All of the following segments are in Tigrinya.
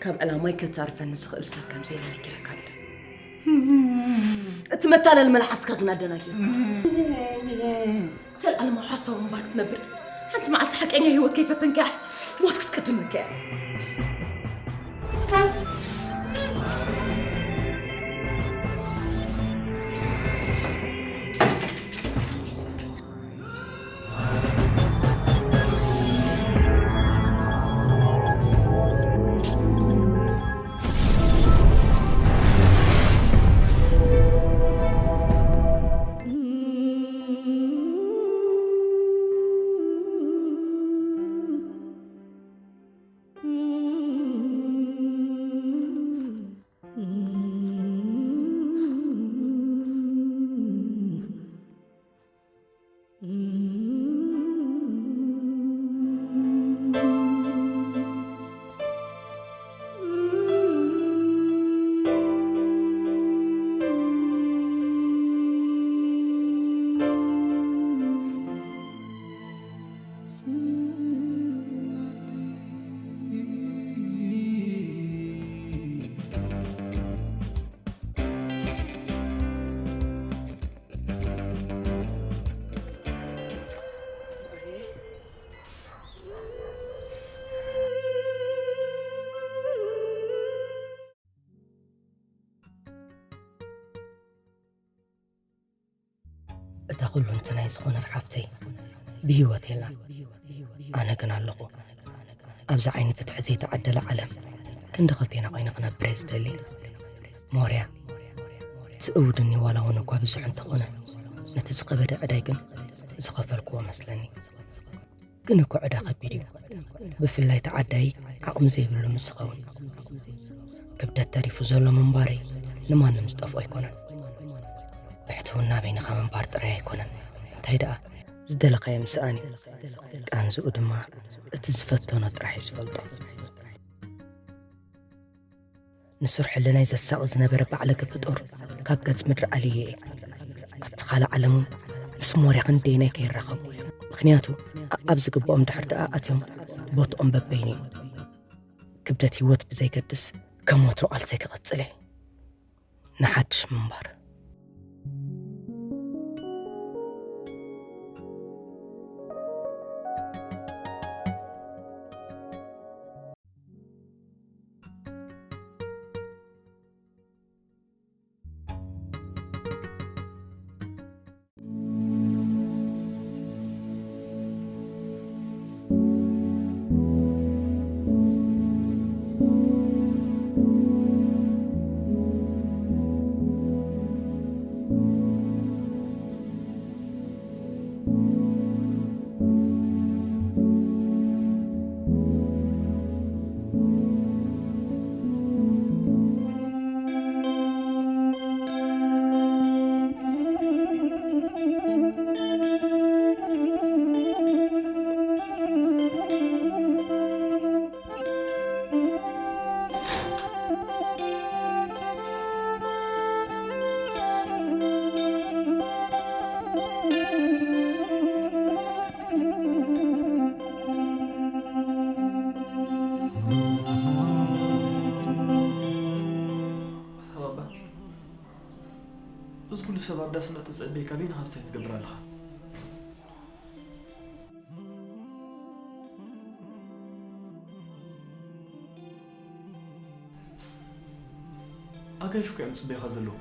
ካብ ዕላማይ ከታርፈኒ ዝኽእል ሰብ ከም ዘየለ ነጊረካ ነይረ። እቲ መታለሊ መልሓስካ ግን ኣደናጊሩ። ዘልኣለማዊ ሓሳዊ ምንባር ክትነብር፣ ሓንቲ መዓልቲ ሓቀኛ ህይወት ከይፈተንካ ሞት ክትቅድመካ እያ። እታ ኩሉ እንትናይ ዝኾነት ሓፍተይ ብህይወት የላን። ኣነ ግን ኣለኹ። ኣብዚ ዓይኒ ፍትሒ ዘይተዓደለ ዓለም ክንዲ ክልቴና ኮይነ ክነብር እየ ዝደሊ። ሞርያ፣ ትእውድኒ ዋላ እውን እኳ ብዙሕ እንተኾነ፣ ነቲ ዝኸበደ ዕዳይ ግን ዝኸፈልክዎ መስለኒ። ግን እኮ ዕዳ ከቢድ እዩ። ብፍላይ ተዓዳይ ዓቕሚ ዘይብሉ ምስ ዝኸውን። ክብደት ተሪፉ ዘሎ ምንባረይ ንማንም ዝጠፍኦ ኣይኮነን። ብሕትውና በይንኻ ምንባር ጥራይ ኣይኮነን። እንታይ ደኣ፣ ዝደለኻዮ ምስኣን እዩ። ቃንዝኡ ድማ እቲ ዝፈተኖ ጥራሕ እዩ ዝፈልጦ። ንሱር ሕልናይ ዘሳቒ ዝነበረ ባዕለገ ፍጡር ካብ ገጽ ምድሪ ኣልየ እየ። ኣብቲ ካልእ ዓለም ምስ ሞርያ ክንደየናይ ከይራኸቡ። ምኽንያቱ፣ ኣኣብ ዝግብኦም ድሕር ደኣ ኣትዮም ቦትኦም በበይኑ እዩ። ክብደት ህይወት ብዘይገድስ፣ ከም ወትሩ ቃልሰይ ክቕጽል እየ። ንሓድሽ ምንባር። ኣታ ባባ፣ እዚ ኩሉ ሰብ ኣብ ዳስ እንዳተጸበየ ካበይ ንኻብ ሳይ ትገብር ኣለኻ? ኣጋይሽ እኮ እዮም ዝጽበዩኻ ዘለዉ።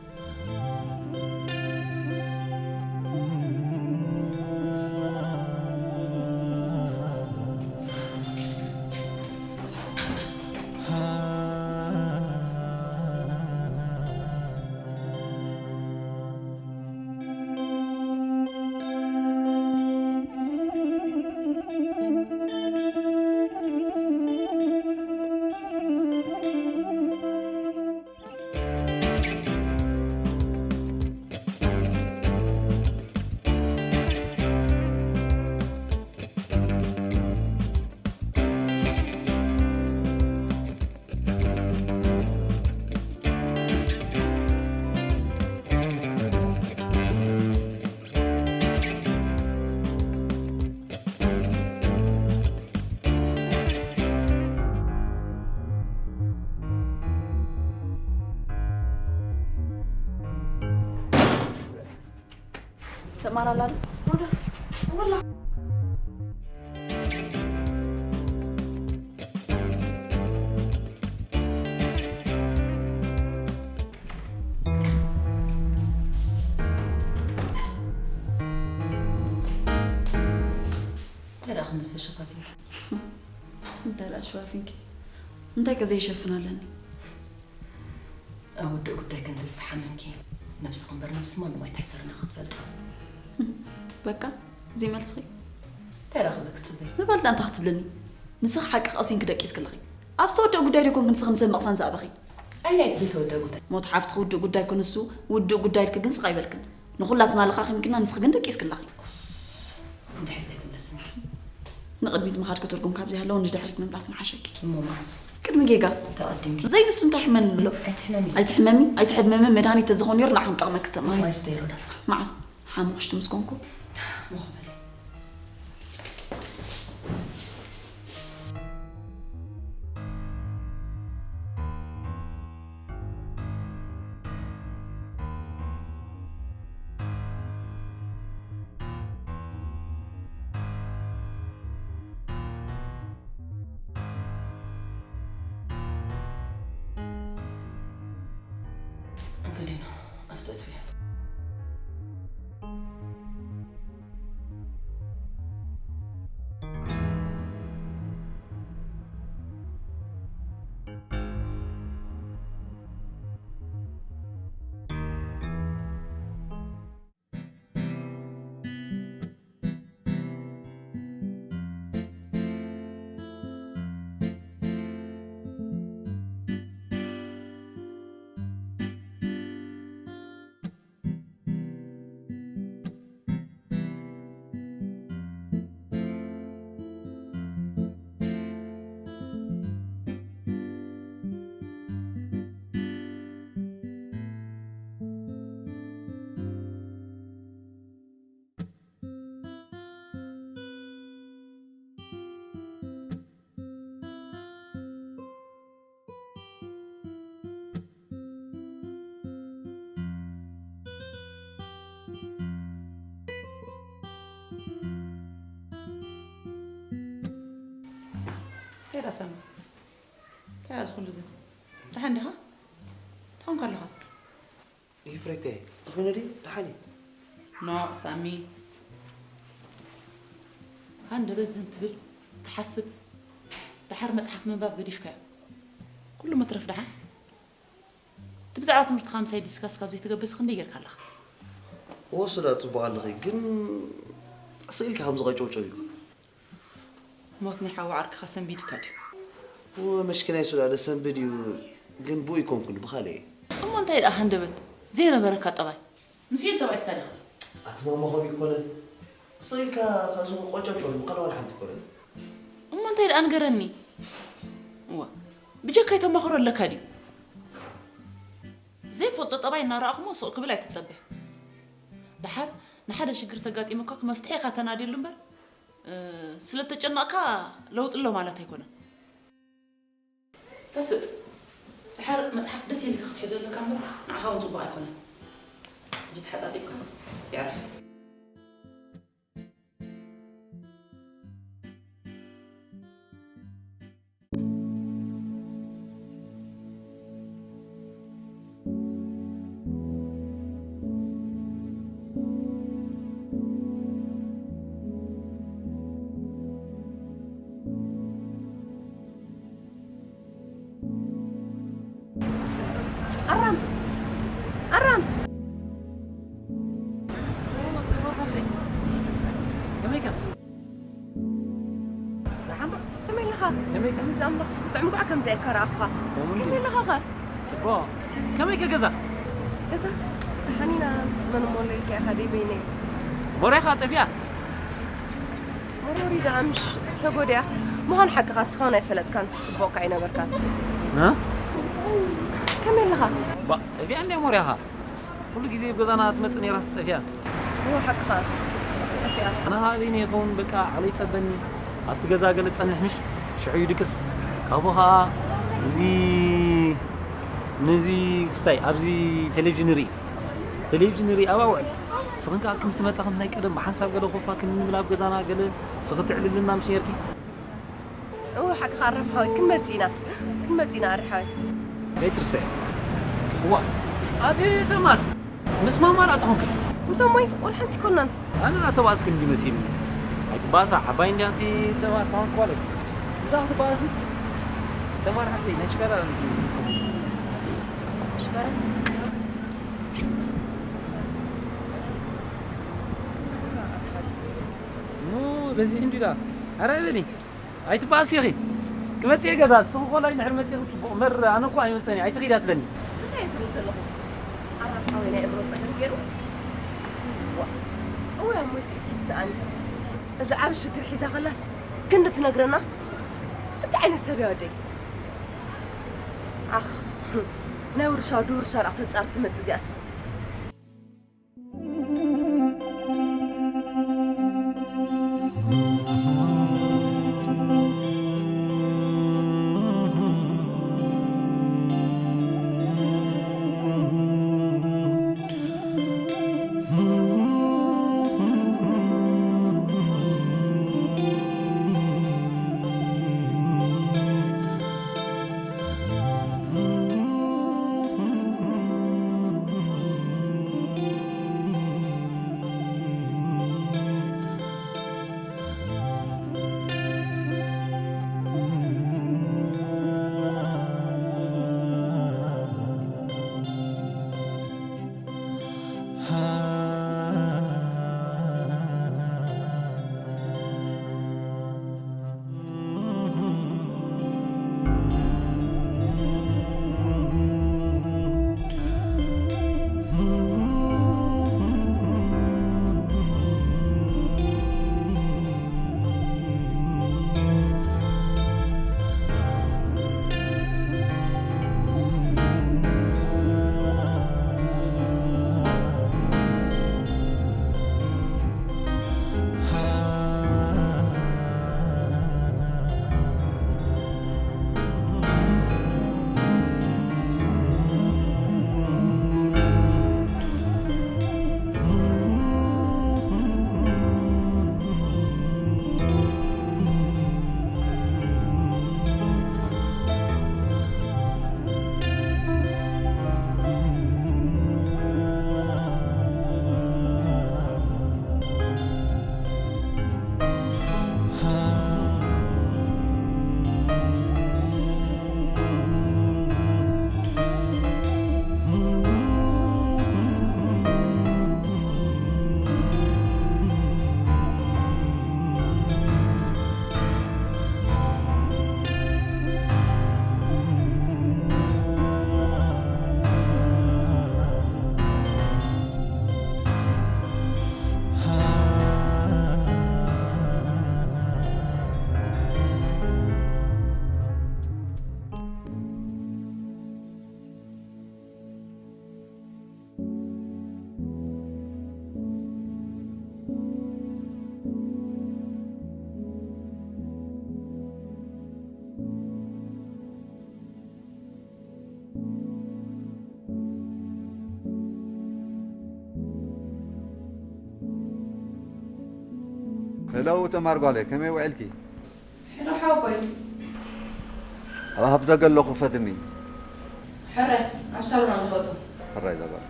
ማላላሉ ሮዳስ ወላ እንታይ ደኣ ክምስል ሸፋፊንኪ? እንታይ ደኣ ሸፋፊንኪ? እንታይ ከ ዘይሸፍን ኣለኒ? ኣብ ውድእ ጉዳይ ክንዲ ዝተሓመምኪ፣ ነብስኺ እምበር ነብሲ ማንም ኣይትሕሰርን ክትፈልጢ። በቃ፣ እዚ መልስኺ? እንታይ ደኣ ክብለኪ ትጽበዪ? ምባል ደኣ እንታይ ክትብልኒ? ንስኺ ሓቂ ቀሲንኪ ደቂስኪ ኣለኺ። ኣብ ዝተወደአ ጉዳይ ዶ ይኮንኪ ንስኺ ንሰብ መቕሳን ዝኣበኺ? ኣየናይ እቲ ዘይተወደአ ጉዳይ? ሞት ሓፍትኺ ውዱእ ጉዳይ እኮ ንሱ፣ ውዱእ ጉዳይ ኢልኪ ግን ስቕ ኣይበልክን። ንኹላትና ለኻኺምክና፣ ንስኺ ግን ደቂስኪ ኣለኺ። ኡስ፣ ንድሕሪት ኣይትምለስኒ። ንቕድሚት ምኻድኪ ትርጉም ካብ ዘይሃለዎ ንድሕሪት ምምላስ ምሓሸኪ። እሞ መዓስ? ቅድሚ ጌጋ። ተቐዲምኪ። ዘይንሱ እንታይ ሕመኒ ኣሎ? ኣይትሕመሚ። ኣይትሕመሚ፣ ኣይትሕመሚ፣ መድሃኒት ተዝኾን ነይሩ ንዓኹም ጠቕመኪ ተማሂር። ማይ ስተይ ሮዳስ። መዓስ? ሓሙኽሽቲ ምስ ኮንኩ? መኽፈሊ። እንግዲህ ነው አፍጠት ብያ ከይዳ ሰማ። እንታይ እዚ ኩሉ እዚ? ደሓን ዲኻ? እንታይ ኮንካ ኣለኻ? ይፍረተ፣ ተኾይነ ድዩ? ደሓን እዩ። ኖ፣ ሳሚ። ሃንደበት ዝን ትብል፣ ትሓስብ፣ ደሓር መጽሓፍ ምንባብ ገዲፍካዮ። ኩሉ መትረፍ ደሓን። እቲ ብዛዕባ ትምህርትኻ ምሳይ ዲስካስ ካብ ዘይትገብርስ ክንደይ ጌርካ ኣለኻ? ወሱ ደኣ ጽቡቕ ኣለኺ፣ ግን ስኢልካ ከም ዝቐጨውጨው እዩ። ሞት ናይ ሓዋ ዓርክኻ ሰንቢድካ ድዩ? እወ፣ መሽኪናይ ሱዳ ደሰንብድ እዩ፣ ግን ብኡ ይኮንኩን፣ ብኻልእ እየ። እሞ እንታይ ደኣ ሃንደበት ዘይነበረካ ጠባይ? ምስ ኢድ ተባኢስካ ዲኻ? ኣቲ ማማ ከምኡ ይኮነን። ስቕ ኢልካ ካብዚ ቆጨም ጨውዩ ምዃን ዋላ ሓንቲ ይኮነን። እሞ እንታይ ደኣ ንገረኒ? እዋ፣ ብጀካይ ተማኽሮ ኣለካ ድዩ? ዘይፈልጦ ጠባይ እናረኣኹሞ ስቕ ክብል ኣይትጸበ። ደሓር ንሓደ ሽግር ተጋጢሙካ መፍትሒ ኢኻ ተናድየሉ እምበር፣ እ፣ ስለ ተጨነቕካ ለውጢ ኣሎ ማለት ኣይኮነን። ተስእ፣ ድሓር መጽሓፍ ደስ ኢልካ ክትሕዞ ኣለካ እምበር፣ ንዓኻ እውን ጽቡቕ ኣይኮነን። ሕጂ ተሓጻጺብካ የዕርፍ። ኣራም! ኣራም! ከመይ ከ? ደሓን ዶ? ከመይ ኣለኻ? ከመይ ከ? ምስ ኣምላኽ ስኽጥዕም ጓዕ ከምዚ ኢልካ ረኣኹኻ። ከምኡ እንድዩ። ከመይ ኣለኻ ኸ? ጽቡቕ። ከመይ ከ ገዛ? ገዛ? ደሓን ኢና። መን እሞ ኣሎ ኢልካ ኢኻ ደይ በይነይ? ሞርያ ኸኣ ጠፊኣ? መሮሪ ደኣ ምሽ ተጎድያ። ምዃን ሓቅኻ እስኻ እውን ኣይፈለጥካን። ጽቡቕካ ኣይነበርካን። እ? ከመይ ኣለኻ? ባ፣ ጠፊኣ እንድያ ሞርያኻ። ኩሉ ግዜ ኣብ ገዛና ትመጽእ ነይራስ ጠፊኣ። እወ፣ ሓቅኻ። ጠፊኣ። ኣነ ኸኣ ኣበይነ ይኸውን በቃ ዓቕለይ ይጸበኒ። ኣብቲ ገዛ ገለ ጸንሕ ምሽ ሽዑ ይድቅስ። ካብኡ ኸኣ እዚ ነዚ ክስታይ ኣብዚ ቴሌቪዥን ይርኢ። ቴሌቪዥን ይርኢ ኣብ ኣውዕል። ስኽን ከኣ ከም ትመጻ ከም ናይ ቀደም ብሓንሳብ ገለ ኮፋ ክንብል ኣብ ገዛና ገለ ስኽትዕልልና ምሽ ነርኪ። እው ሓቂ ኣራም ሓወይ ክንመጽእ ኢና። ክንመጽእ ኢና ኣሪ ሓወይ። ከይትርስዕ። እዋ ኣቲ ተማር ምስ ማማ ላ ተኾንክ። ምስ ኣሞይ ወላ ሓንቲ ኮናን። ኣነ ላ ተባእስክ እንዲ መሲልኒ። ኣይትባእሳ ዓባይ እንዲ ኣቲ ተማር ተኾንክ ኳለ። እዛ ክትባእስ ተማር ሓፍተይ ናይ ሽጋራ። ሽጋራ ኑ በዚሕ እንዲዳ ኣረ በሊ ኣይትባእሲ ኢኺ ክመጽእ እየ ገዛ ንስኺ ኮላይ ድሕሪ መጺእኺ ጽቡቕ እምበር ኣነ እኮ ኣይመጸን እየ ኣይትኺዳ ትለኒ እንታይ እየ ዝብል ዘለኹ ኣራም ሓወይ ናይ እምሮ ጸገም ገይሩ እወ ኣሞይ ስኢልኪ ትስኣኒ እዚ ዓብ ሽግር ሒዛ ከላስ ክንዲ ትነግረና እንታይ ዓይነት ሰብ እያ ወደይ ኣኽ ናይ ውርሻ ወዲ ውርሻ ደኣ ተጻር ትመጽእ እዚኣስ ሄሎ ተማር ጓለይ ከመይ ውዕልኪ? ሕረ ሓወቦይ። ኣብ ኣፍደገ ኣለኹ ፈትኒ። ሕረ ኣብ ሳሎና ንኸእቶ። ሕራይ እዛ ጓል።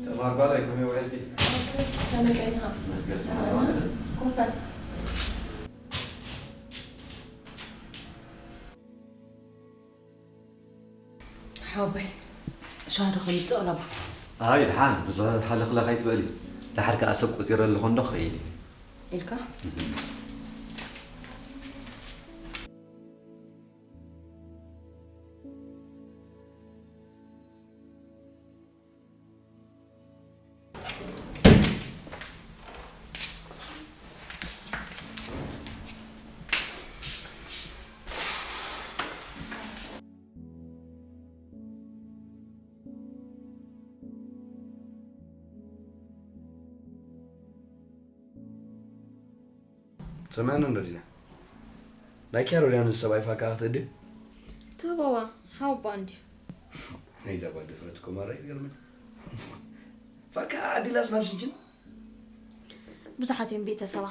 ተማር ጓለይ ከመይ ውዕልኪ? ከመይ ቀኒኻ? መስገን። ኮፈ ሓወቦይ ሻዶ ከምፅእ ኣለዎ። ኣይ ድሓን ብዙሕ ሓለኽለኽ ኣይትበሊ። ድሓር ከኣ ሰብ ቆፂረ ኣለኹ እንዶ ክኸይድ እየ። ኢልካ ሰማዕና እንዶ ዲና። ናይ ኪያሮ ድያ ነዚ ሰብኣይ ፋካ ክትእድዮ? ትህበዋ፣ ሓወቦኣ እንድዩ። ናይዛ ጓል ድፍረት እኮ ማራ ይገርመኒ። ፋካ ዓዲላስ ናብ ስጅን? ብዙሓት እዮም ቤተሰባ።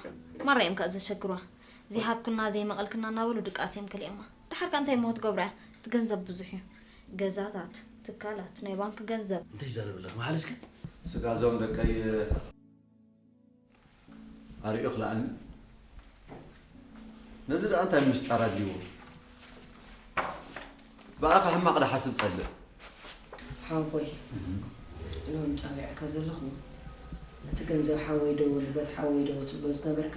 ማራ እዮም ከኣ ዘሸግሯ። ዘይሃብክና፣ ዘይመቐልክና እናበሉ ድቃስ እዮም ከሊኦማ። ደሓር ከኣ እንታይ እሞ ክትገብሮ እያ? እቲ ገንዘብ ብዙሕ እዩ። ገዛታት፣ ትካላት፣ ናይ ባንክ ገንዘብ። እንታይ ይዛረብ ኣለኽ መሓል እስከ? ስጋ እዞም ደቀይ ኣርእዮ ክልኣኒ። ነዚ ደኣ እንታይ ምስጣር ኣድልይዎ? ብኣኻ ሕማቕ ድሓስብ ጸልእ። ሓወቦይ፣ ሎም ጸዊዐካ ዘለኹ፣ እቲ ገንዘብ ሓወይ ዶ ንብረት ሓወይ ዶ ትብሎ ዝነበርካ፣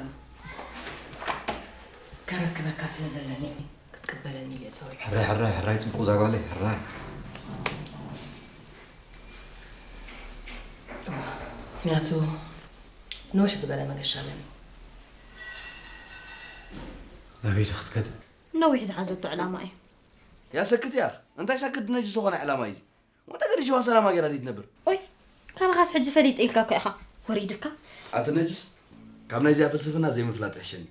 ከረክበካ ስለ ዘለኒ እዩ ክትቅበለኒ ኢለ ጸዊዐ። ሕራይ፣ ሕራይ፣ ሕራይ፣ ጽቡቕ ዛጓለይ፣ ሕራይ። ምኽንያቱ ንውሕ ዝበለ መገሻ ኣለኒ። ናበይ ዶ ክትከድ? ነዊሕ ዝሓዘቶ ዕላማ እዩ። ያ ሰክት ያኽ፣ እንታይ ሰክት ነጂ ዝኾነ ዕላማ እዩ እዚ? ወንታ ገዲሽዋ ሰላማ ጌራ ድዩ ትነብር? ኦይ፣ ካባኻስ ሕጂ ፈሊጠ ኢልካ እኮ ኢኻ ወሪድካ። ኣቲ ነጅስ፣ ካብ ናይዚኣ ፍልስፍና ዘይምፍላጥ ይሕሸኒ።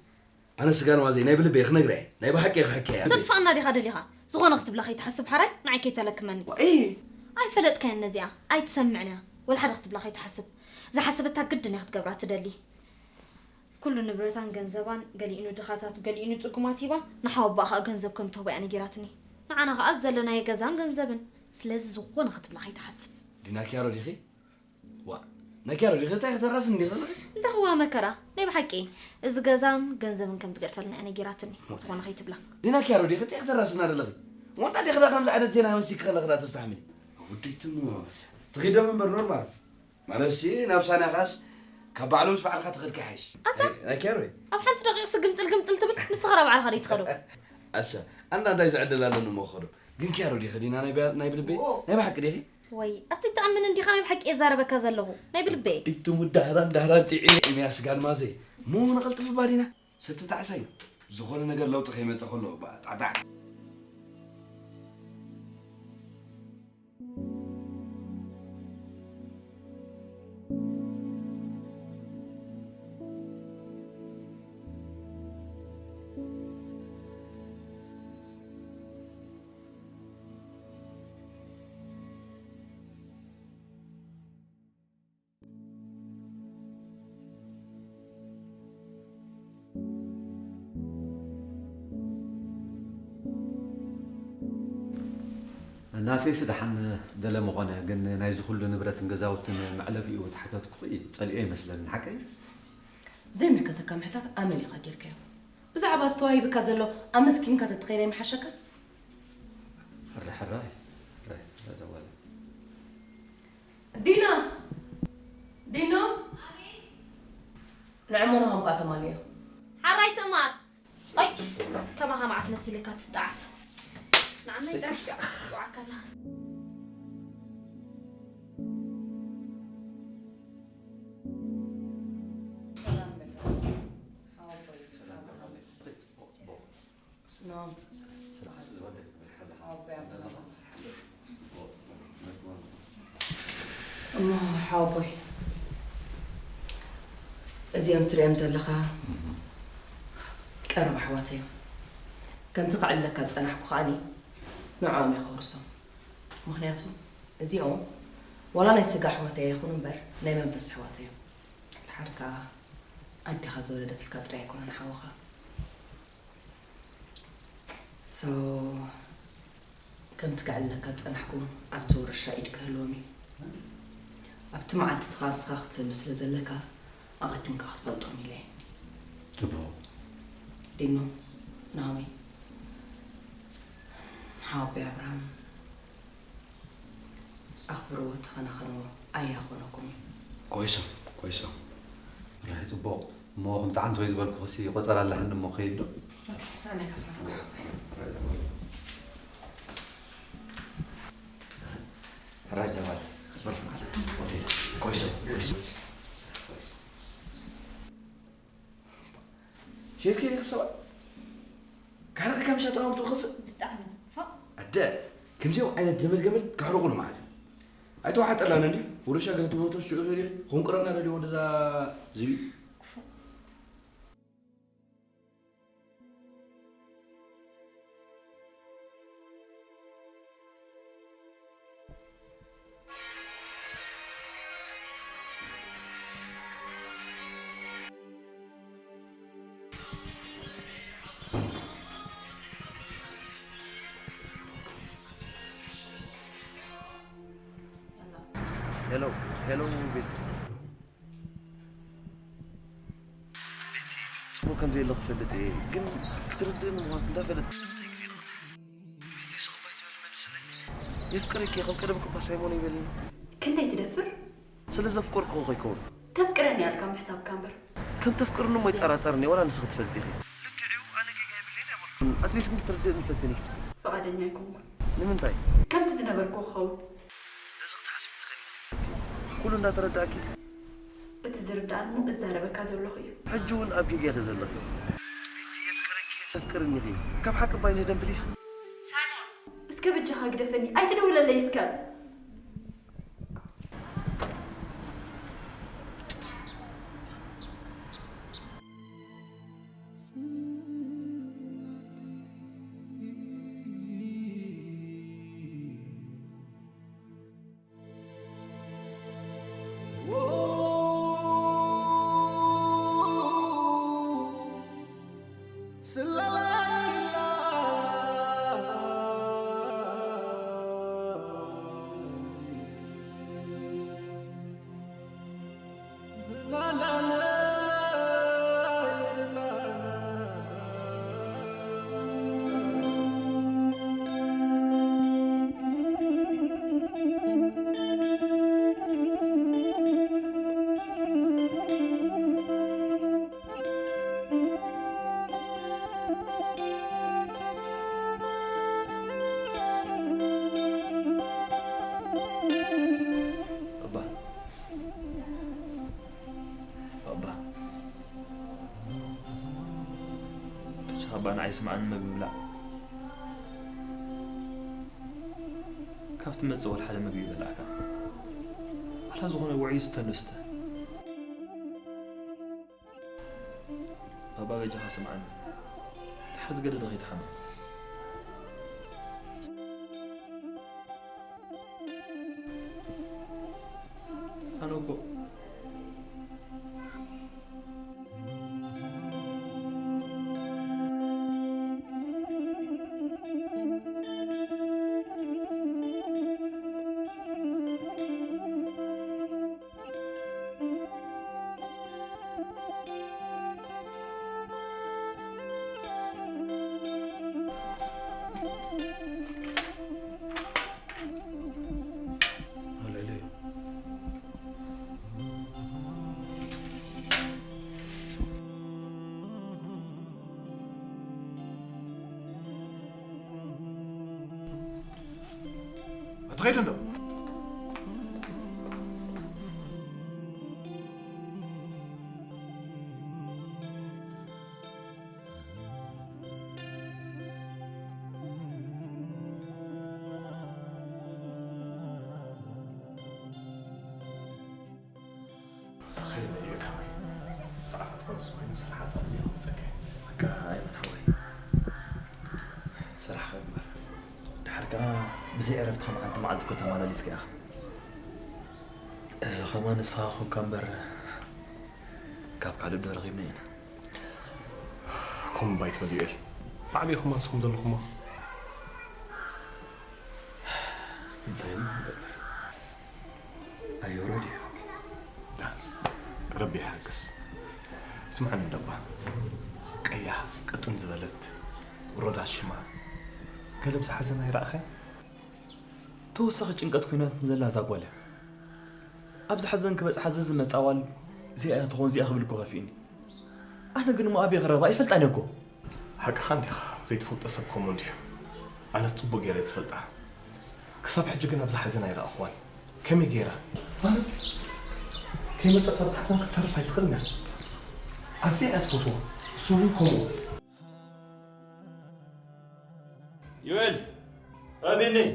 ኣነ ስጋ ንዋዘይ ናይ ብልበይ ክነግራ እየ። ናይ ብሓቂ ክሕከያ እየ። ተጥፋኣና ዲኻ ደሊኻ? ዝኾነ ክትብላ ከይትሓስብ ሓራይ ንዓይ ከይተለክመኒ። ዋእ! ኣይፈለጥካያን ነዚኣ። ኣይትሰምዕን እያ። ወላ ሓደ ክትብላ ከይትሓስብ። ዝሓሰበታ ግድን እያ ክትገብራ ትደሊ። ኩሉ ንብረታን ገንዘባን ገሊኡ ንድኻታት ገሊኡ ንጽጉማት ሂባ ንሓወቦኣ ኸኣ ገንዘብ ከም ትህቦ እያ ነጊራትኒ። ንዓና ኸኣ ዘለናዮ ገዛን ገንዘብን። ስለዚ ዝኾነ ክትብላ ከይትሓስብ። ዲና ኪያሮ ዲኺ? ዋ፣ ናይ ኪያሮ ዲኺ እንታይ ከተራስኒ ዲኺ ዘለኺ? እንተኽዋ መከራ፣ ናይ ብሓቂ እዚ ገዛን ገንዘብን ከም ትገድፈልና እያ ነጊራትኒ። ዝኾነ ከይትብላ። ዲና ኪያሮ ዲኺ እንታይ ከተራስና ዘለኺ? ወንታ ዲኺ ዳ ከምዚ ዓይነት ዜና ወሲኪ ከለኺ ዳ ተስተሓምሊ? ወደይ ትሞት። ትኺዶም እምበር ኖርማል። ማለትሲ ናብ ሳናኻስ ካብ ባዕሉ ምስ ባዕልኻ ትኸድካ ይሓይሽ። ኣታ? ናይ፣ ናይ ኪያሮ እዩ። ኣብ ሓንቲ ደቂቕ ስግምጥል ግምጥል ትብል፣ ንስኻ ዳ ባዕልኻ ዶ ትኸዶ? ኣሰ፣ ኣንዳ እንታይ ዝዕድል ኣለኒ እሞ ክኸዶ? ግን ኪያሮ ዲኺ ዲና ናይ ብያ-፣ ናይ ብልበይ? ኦ። ናይ ብሓቂ ዲኺ? ወይ፣ ኣቲ ትኣምን እንዲኻ ናይ ብሓቂ እየ ዛረበካ ዘለኹ። ናይ ብልበይ። እቱም ዳህራን ዳህራን ጢዒ ኤልያስ ጋልማዘ። ሞ ንቐልጥፍ ባዲና። ሰብ ተጣዕሳይ። ዝኾነ ነገር ለውጢ ከይመጸ ከሎ፣ ባ-፣ ጣዕጣዕ። ናተይስ ደሓን ገለ ምኾነ፣ ግን ናይዚ ኩሉ ንብረትን ገዛውትን መዕለቢኡ ተሓተትኩኺ ጸሊኦ ይመስለኒ፣ ሓቀይ? ዘይምልከተካ ምሕታት ኣመል ኢኻ ጌርካዮ። ብዛዕባ ዝተዋሂብካ ዘሎ ኣመስጊንካ ተትኸይድ ኣይምሓሸካን? ሕራይ፣ ሕራይ፣ ሕራይ፣ እዛ ጓል። ዲና! ዲኖ! ንዕሞና ከምካ ተማልዮ። ሓራይ ትእማር! ኣይ! ከማኻ መዓስ መሲልካ ትጠዓስ? ንዓመይ ጥራሕ ስቅያ። ጽዋዕካና። ሰላም በል። ሓወቦይ። ሰላም በል። ኖ። ሓወቦይ ኣቦና። እሞ ሓወቦይ፣ እዚኦም ትሪኦም ዘለኻ ቀረባ ኣሕዋት እዮም። ከምቲ ከዕልለካ ዝጸናሕኩ ከኣኒ ንዕኦም እየ ከውርሶም። ምኽንያቱ እዚኦም ዋላ ናይ ስጋ ኣሕዋተይ ኣይኹኑ እምበር ናይ መንፈስ ኣሕዋተይ እዮም። ድሓር ከኣ ኣዴኻ ዝወለደትልካ ጥራይ ኣይኮነን ሓውኻ። So፣ ከምቲ ከዕልለካ ዝጸናሕኩ ኣብቲ ውርሻ ኢድ ክህልዎም እዩ። ኣብቲ መዓልቲ እቲ ኸኣ ንስኻ ክትህሉ ስለ ዘለካ ኣቐዲምካ ክትፈልጦም ኢለ እየ። ጽቡቕ። ዲኖ፣ ናሆሚ፣ ሓወቦይ ኣብርሃም፣ ኣኽብርዎ፣ ተኸናኸንዎ፣ ኣያኾነኩም እዩ። ኮይሶም፣ ኮይሶም። ራይ ጽቡቕ። እሞ ከምቲ ዓንተወይ ዝበልኩኽሲ ቆጸራ ኣለሓኒ እሞ ከይድ ዶ? ኦኬ፣ ኣነ ከፋ። ራይ ዘባል። ኮይሶም፣ ኮይሶም። ሼፍኬ ዲኺ ሰብኣይ? ካርኺ ከም ሸጣ ወቅቱ ክፍእ? ብጣዕሚ ፋ። ኣደ፣ ከምዚኦም ዓይነት ዘመድ ገመድ ከሕርቑ ንመዓት እዮም። ኣይተዋሓጠላን እንዲ፣ ውርሻ ገለ ትብሎ ተስኡ ይኽእል ኢኺ። ኹንቅረና ደልዮ ወደዛ ዝብኢ። ክፉእ። ሄሎ ቤቲ። ቤቲ፣ ጽቡቕ ከም ዘየሎ ክፈልጥ እየ፣ ግን ክትርድእኒ ምዃንክ እንዳፈለጥክ ስለምንታይ ግዜ ትቐትል? ቤቲ፣ ስቕ ባይ ትብል መልስለይ። የፍቅረኪ እየ፣ ከም ቀደምክ እኳ ሳይሞን ይበልኒ። ክንደይ ትደፍር? ስለ ዘፍቀርኩ ከይከውን። ተፍቅረኒ ኣልካ ምሕሳብካ እምበር። ከም ተፍቅርኒ እሞ ይጠራጠርኒ፣ ዋላ ንስኺ ትፈልጢ ኢኺ። ልክዕ እዩ፣ ኣነ ጌጋ የብለይን ኣይበልኩን። ኣትሊስት ግን ክትርድእኒ ፈትኒ። ፍቓደኛ ኣይኮንኩን። ንምንታይ? ከምቲ ዝነበርኩ ክኸውን። ነዚ ክትሓስቢ ትኽእሊ ኢኺ። ኩሉ እንዳተረዳእኪ። እቲ ዝርዳእኒ እሞ እዛረበካ ዘለኹ እዩ። ሕጂ እውን ኣብ ጌጋ ኢኺ ዘለኺ። ቤቲ፣ የፍቅረኪ እየ፣ ተፍቅርኒ ኢኺ። ካብ ሓቂ ባይ ንህደም ፕሊስ። ሳይሞን፣ እስከ በጃኻ ግደፈኒ፣ ኣይትደውለለይ እስከ። እባ፣ እባ፣ ብቻ እባ ንዓይ ስምዓኒ፣ መግቢ ብላዕ። ካብ ትመጽእ ወላ ሓደ መግቢ ይበላዕካ። ዋላ ዝኾነ ውዑይ ዝስተ ንስተ። ባባ በጃኻ ስምዓኒ። ድሓር ዝገደደ ከይትሓምም። ኣነ እኮ ኣትኸይድ እንዶ? ኸይድ እዩ ሓወይ። ሰዓታት ከም ዝኾይኑ ስራሕ ኣጻጽየ ክመጸካ እየ። በቃ ኣይመን ሓወይ። ስራሕ ግበር። ድሓር ከኣ ብዘይ ዕረፍቲ ከም ሓንቲ መዓልቲ እኮ ተመላሊስካ ኢኻ። እዚ ከማን ንስኻ ኮንካ እምበር ካብ ካልእ ዶ ረኺብና ኢና። ከምኡ እባ ኣይትበል ዩኤል። ብዓቢኹም ኣንስኹም ዘለኹሞ። እንታይ እሞ ንገብር? ኣይውረድ እዩ። ረቢ ይሓግዝ። ስምዓኒ ደባ፣ ቀያሕ ቅጥን ዝበለት፣ ብሮዳስ ሽማ፣ ገለ ብዝሓዘን ኣይረኣኻን? ተወሳኺ ጭንቀት ኮይናትኒ ዘላ እዛ ጓል እያ። ኣብዚ ሓዘን ክበጽሓ እዚ ዝመጻ ኣዋልድ እዚኣ እያ ትኾን እዚኣ ክብል እኮ ከፊእኒ። ኣነ ግን እሞ ኣበይ ክረኽባ ኣይፈልጣን እየ እኮ። ሓቅኻ እንዲኻ፣ ዘይትፈልጦ ሰብ ከምኡ እንድዩ። ኣነስ ጽቡቕ ገይረ እየ ዝፈልጣ። ክሳብ ሕጂ ግን ኣብዚ ሓዘን ኣይረኣኽዋን። ከመይ ገይራ? ኣነስ ከይመጸት ኣብዚ ሓዘን ክትተርፍ ኣይትኽእልን እያ። ኣዝያ እያ ትፈትዎ፣ እሱ እውን ከምኡ። ዮኤል፣ ኣቤነይ።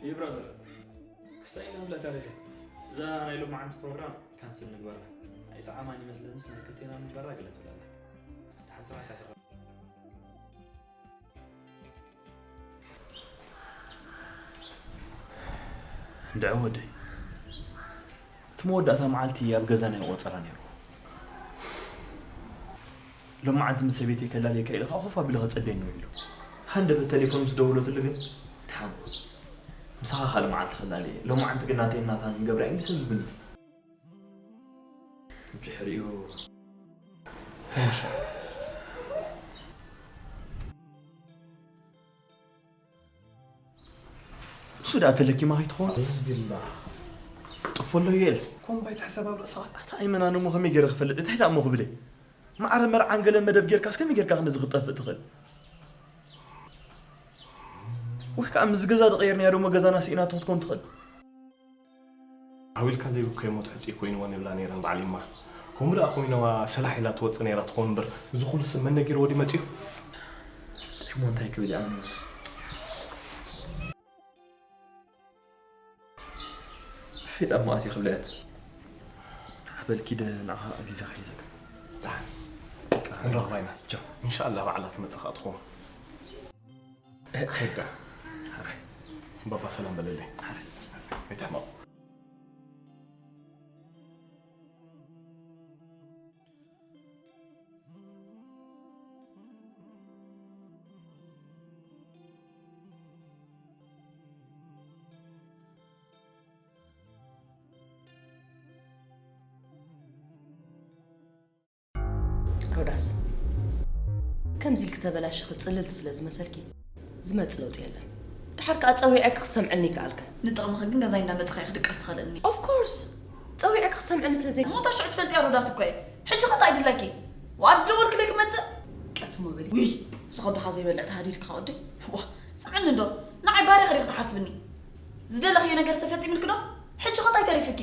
ይህ ብራዘር፣ ክስታይ ኢና ንብለካ ደለ። እዛ ናይ ሎማዓንቲ ፕሮግራም ካንስል ንግበራ። ኣይጠዓማን ይመስለኒ፣ ስለ ክልቴና ንግበራ ገለ ትብለና። ድሓን ስራሕካ ስራሕ። እንድዒ ወደይ፣ እቲ መወዳእታ መዓልቲ ኣብ ገዛና ይቖጸራ ነይሩ። ሎማዓንቲ ምስ ሰበይተይ ከላልየካ ኢሉ ከኣ ኮፍ ኣቢሉ ከጸብየኒ ውዒሉ። ሃንደበት ተሌፎን ምስ ደወለትሉ ግን፣ ምሳኻ ካልእ መዓልቲ ክላለ እየ። ሎማዓንቲ ግን ናተይን ናታን ገብረኣይን ሰጊጉኒ። ድሕሪኡ ተመሸ። እሱ ደኣ ተለኪማ ከይትኸውን? ኣዕዙቢላህ። ጥፎ ኣሎ ዩኤል። ኮምባይ ትሕሰብ ኣብ ርእስኻ። ኣታ ኣይመናን እሞ ከመይ ገይረ ክፈልጥ? እንታይ ደኣ እሞ ክብል እየ? ማዕረ መርዓን ገለ መደብ ጌርካስ ከመይ ጌርካ ክንድዚ ክትጠፍእ ትኽእል? ወይ ከኣ ምስ ገዛ ዝቐየርናያ ደሞ ገዛና ስኢናቶ ክትኮን ትኽእል? ዓው ኢልካ ዘይብከዮ ሞት ሕጽይ ኮይንወን ይብላ ነይረን በዓል ይማ። ከምኡ ደኣ ኮይነዋ ሰላሕ ኢላ ትወጽእ ነይራ ትኸውን እምበር፣ እዚ ኩሉ ስም መን ነጊርዎ ድዩ መጺኡ? እሞ እንታይ ክብል እየ ኣነ? ሒዳ እሞ ኣትየ ክብለየን። ንዓ በል ኪደ ንዓኻ ግዜ ክሕዘካ። ደሓን። ክንረኽባ ኢና። ቻው። ኢንሻኣላህ ባዕላ ትመጽእ ከኣ ትኸውን። ሄዳ። ሓራይ። ባባ ሰላም በለለይ። ሓራይ። ኣይትሕመቕ። ሮዳስ፣ ከምዚ ኢልኪ ተበላሽኺ ጽልልቲ ስለ ዝመሰልኪ ዝመጽእ ለውጢ የለን። ድሓር ከኣ ጸዊዐኪ ክሰምዐኒ ይከኣልክን። ንጥቕምኺ ግን ገዛይ እንዳመጻኺ ክድቀስ ትኽእልኒ። Of course፣ ጸዊዐኪ ክሰምዐኒ ስለ ዘይ እሞ እታ ሽዑ ትፈልጥያ ሮዳስ እኮ እየ። ሕጂ ኸ እንታይ ድላይኪ? ወኣብ ዝደወልክለይ ክመጽእ? ቀስ እሞ በሊ። ውይ፣ ዝኸብድኻ ዘይበልዕ ተሃዲድካ ወዲ። ዋ፣ ስምዕኒ እንዶ፣ ንዓይ ባርያ ኸዲኺ ትሓስብኒ? ዝደለኽዮ ነገር ተፈጺምልኪ ዶ? ሕጂ ኸ እንታይ ተሪፍኪ?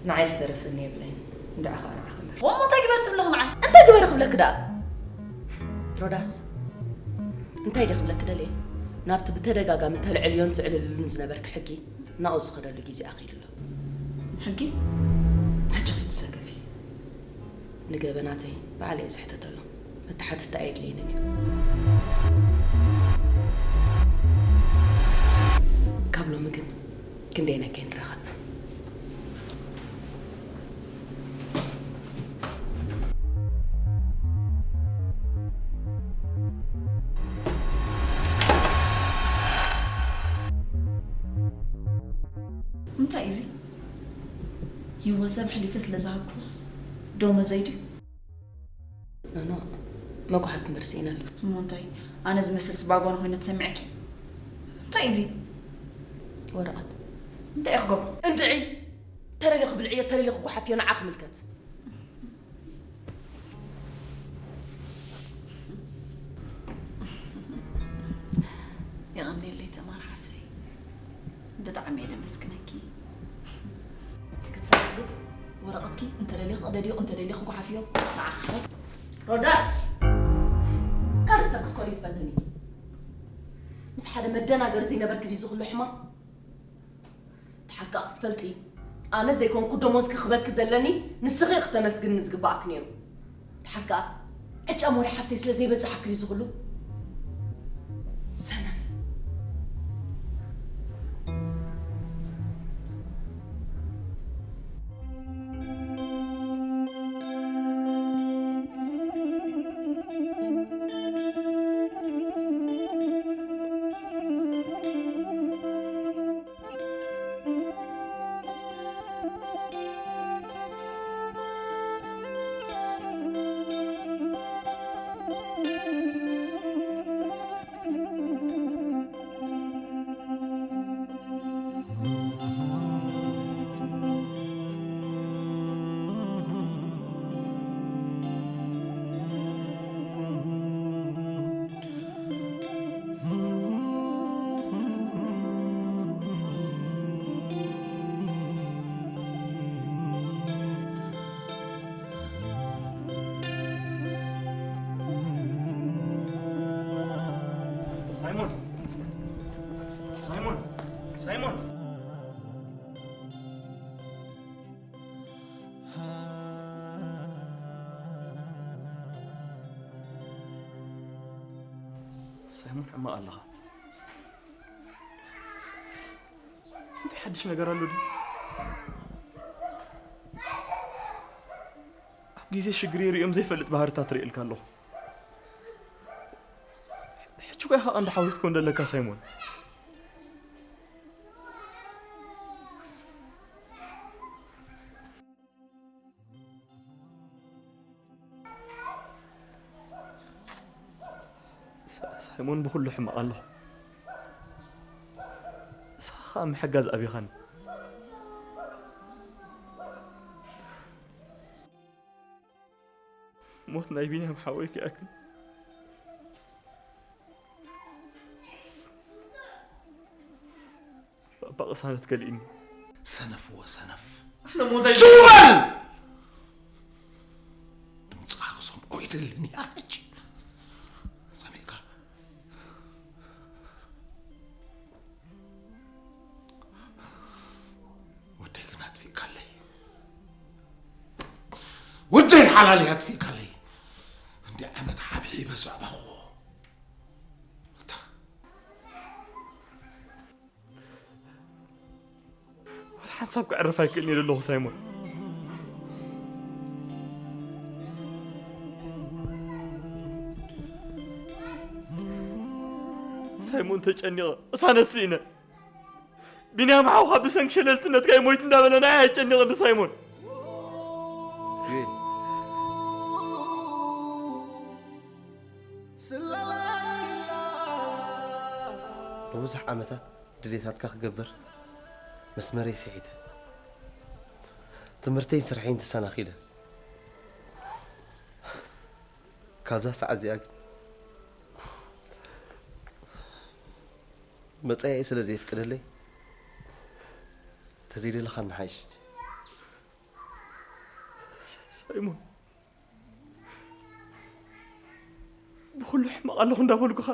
ንዓይ ዝተረፈኒ የብለይን። እንድዒ ኸኣ ንዓኺ እምበር። ወሞ እንታይ ግበር ትብለኺ ንዓይ? እንታይ ግበር ክብለኪ ደኣ? ሮዳስ፣ እንታይ ደ ክብለኪ ደልየ? ናብቲ ብተደጋጋሚ ተልዕልዮን ትዕልልሉን ዝነበርኪ ሕጊ ናብኡ ዝኸደሉ ግዜ ኣኺሉ ኣሎ። ሕጊ? ሕጂ ከይትሰከፊ። ንገበናተይ ባዕለይ እየ ዝሕተተሎም። መተሓትታ ኣየድልየንን እዩ። ካብ ሎሚ ግን ክንደየናይ ከይንራኸብ። እንታይ እዩ እዚ? ህይወት ሰብ ሕሊፈ ስለ ዝሃብኩስ ደሞዘይ ድዩ? ኖኖ፣ መጉሓፍ እምበር ስኢነሉ። እሞ እንታይ? ኣነ ዝመስል ስባጓኖ ኮይነ ተሰሚዐኪ? እንታይ እዩ እዚ? ወረቐት። እንታይ እየ ክገብሮ? እንድዒ! ተረሊ ክብልዕዮ፣ ተረሊ ክጉሓፍዮ ንዓ ክምልከት። የቐንየለይ ተማር ሓፍተይ፣ ብጣዕሚ እየ ደመስግነኪ። ክትፈልጢ ግን ወረቐትኪ እንተደሊኺ ቅደድዮ፣ እንተደሊኺ ጓሓፍዮ፣ ንዓኺ። ሮዳስ፣ ካልእ ሰብ ክትኮኒ ትፈትኒ? ምስ ሓደ መደናገሪ ዘይነበርኪ ድዩ እዚ ኩሉ ሕማም? ድሓር ከኣ ክትፈልጢ፣ ኣነ ዘይኮንኩ ደሞዝ ክኽበኪ ዘለኒ፣ ንስኺ ክተመስግኒ ዝግባኣኪ ነይሩ። ድሓር ከኣ ዕጫ ሞሪ ሓፍተይ ስለ ዘይበጻሓኪ ድዩ ዝኹሉ? ሰነፍ። ሳይሞን! ሳይሞን! ሳይሞን! ሳይሞን፣ ሕማቕ ኣለኻ። እንታይ ሓድሽ ነገር ኣሎ ድዩ? ኣብ ግዜ ሽግር ሪኦም ዘይፈልጥ ባህርታት ርእየልካ ኣለኹ። ሕጂ እኮ ኢኻ ቀንዲ ሓወይ ክትኮን ዘለካ ሳይሞን። እሙን ብኹሉ ሕማቕ ኣለኹ። ንስኻ ኸኣ ምሕጋዝ ኣቢኻኒ። ሞት ናይ ቢንያም ሓወይ ክኣክል ባባ ቅሳነት ከሊእኒ። ሰነፍ ወሰነፍ። ኣነ ሞት ኣይ- ሽው በል! ድምፅኻ ክሰምዖ ይደልን እያ ሕጂ። ሰሚዕካ? ወደይ ግን ኣጥፊእካለይ። ወደይ ሓላለይ ኣጥፊእካለይ። እንዲ ዓመት ሓብሒበ ዘዕበኽዎ። እታ ወላ ሓንሳብ ከዕርፍ ኣይክእልን እየ ዘለኹ ሳይሞን። ሳይሞን ተጨኒቐ፣ ቅሳነት ስኢነ። ቢንያም ሓውኻ ብሰንኪ ሸለልትነትካ ይሞይት እንዳበለ ንዓይ ኣጨኒቐኒ ሳይሞን። ዮኤል፣ ንብዙሕ ዓመታት ድሌታትካ ክገብር መስመረይ ስሒተ፣ ትምህርተይን ስርሐይን ተሰናኺለ። ካብዛ ሰዓት እዚኣ ግን መጻኢይ ስለ ዘየፍቅደለይ፣ ተዘይደለኻ ንሓይሽ። ሳይሞን፣ ብኹሉ ሕማቕ ኣለኹ እንዳበልኩኻ።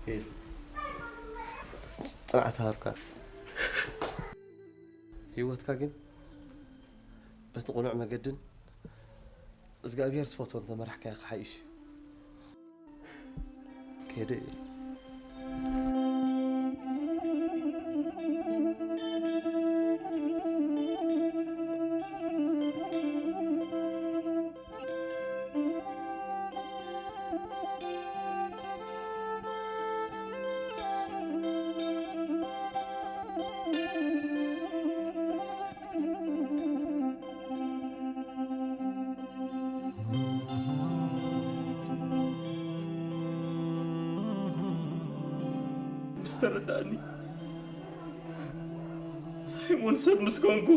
ዮኤል፣ ጽንዓት ሃብካ። ህይወትካ ግን በቲ ቅኑዕ መገድን እግዚኣብሔር ዝፈትዎ እንተመራሕካዮ ክሓይሽ እዩ። ከይደ እየ። ምስ ተረዳእኒ፣ ሳይሞን ሰብ ምስ ኮንኩ፣